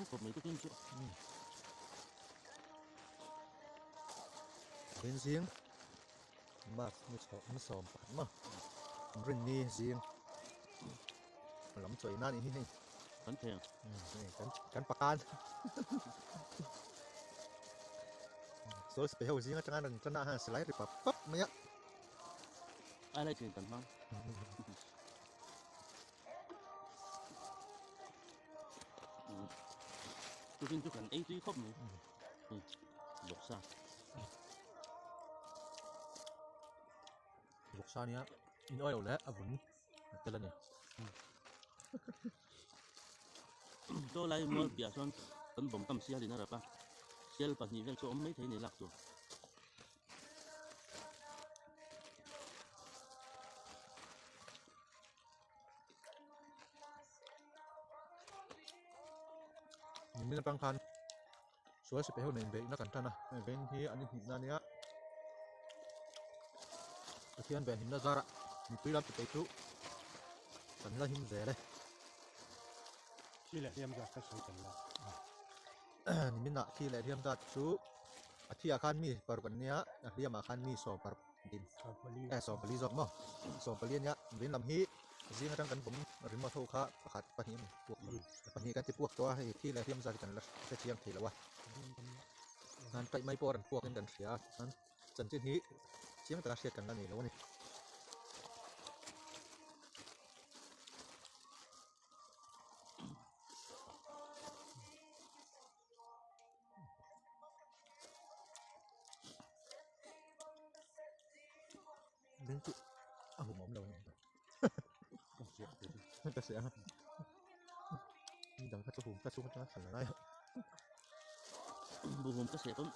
khawp mai tukin chu. Rin zing March ni chho ni sawm pakhat maw Rinni zing lam chawi nan hi hei kan thei ang kan kan pakan sawi sipai ho zing atanga rawn tan ah hian silai ri pap pap mai a ai lai chin kan hmang Tukin chu kan ei tui khawp mai. Vawksa. Vawksa nia in oil leh a vun a tel a ni. Chaw lai mual piah chuan kan bawm kam sial in a rap a, sial pahnih vel chu a awm maithei a ni lak tur. Nimin atang khan sual sipai ho nen beihna kan tan a hei veng hi an inhmuhna ania Pathian venhimna zarah mipui lam sipai chu kan la him zel e. Thi leh hliam zat kha sawi tel la. Nimin ah thi leh hliam zat chu a thi ah khan mi paruk an nia a hliam ah khan mi sawm paruk. Din eh 24 zawk maw 24 ania vin lam hi zing atang kan bawm remote ho kha pakhat pahnih a ni puak pahnih kan ti puak tawh a hei thi leh hliam zat hi kan la hre chiang thei lo a han kaih mai pawh a rawn puak in kan hria a chuan chanchin hi chiang taka hriat kan la nei lo a ni. Beng chu a hum awm lo a ni ka hria a mi dang kha chu hum ka chhung atanga thlan a ngai a Buhhum ka seh pawn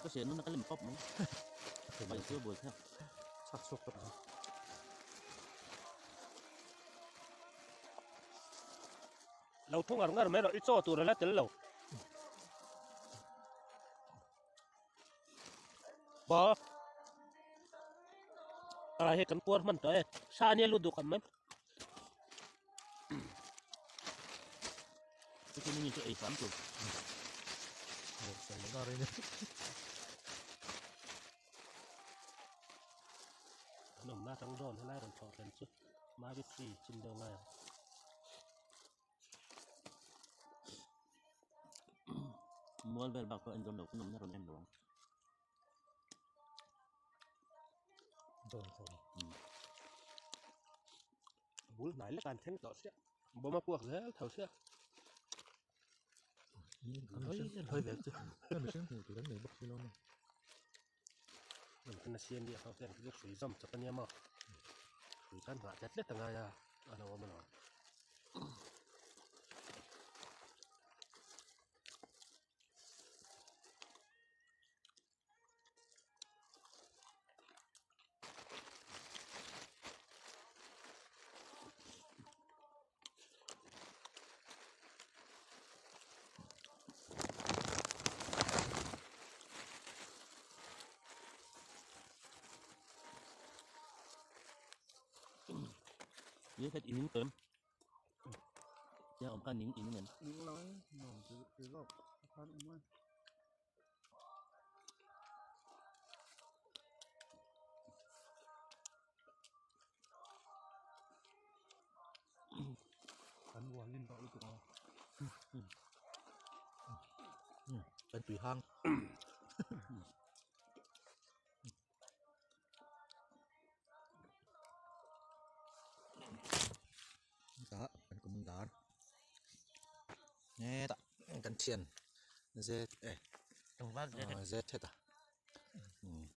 ka seh nuna ka lem pawp mai paih chu a buai thlak chhak chhuak tawp mai. Lo thu ngar ngar mai rawh i chaw tur a la tel lo. Ba a hei kan puar hman tawh e sa ania lut duh khawp mai. Chu mi chu ei hram tur. An awmna atang dawn helai rawn thlawh thlen chu Mavi tree chin deuh ngai ang. Mual vel bak pawh en dawn lo kan awmna rawn en lo ang. Dawn khawm. Bul hnai lek an thleng tawh sia. Bawm a puak zel tho sia. Hawi vel chu. Mihring hmuh tur an nei bawk si lo a ni. Kan a siam bik ho ten chu hrui zawm chawp ania maw hrui khan nghah tlet tlet a ngai a a lo awm alawm. Ni khat in kem ya om khan ning in ngen Ning lo e, nuam ti ti zawk a khan awm a. Kan uan lim tawh lutuk a. Kan tui hang. Tah kan kum dar hetah kan thian z e z het a.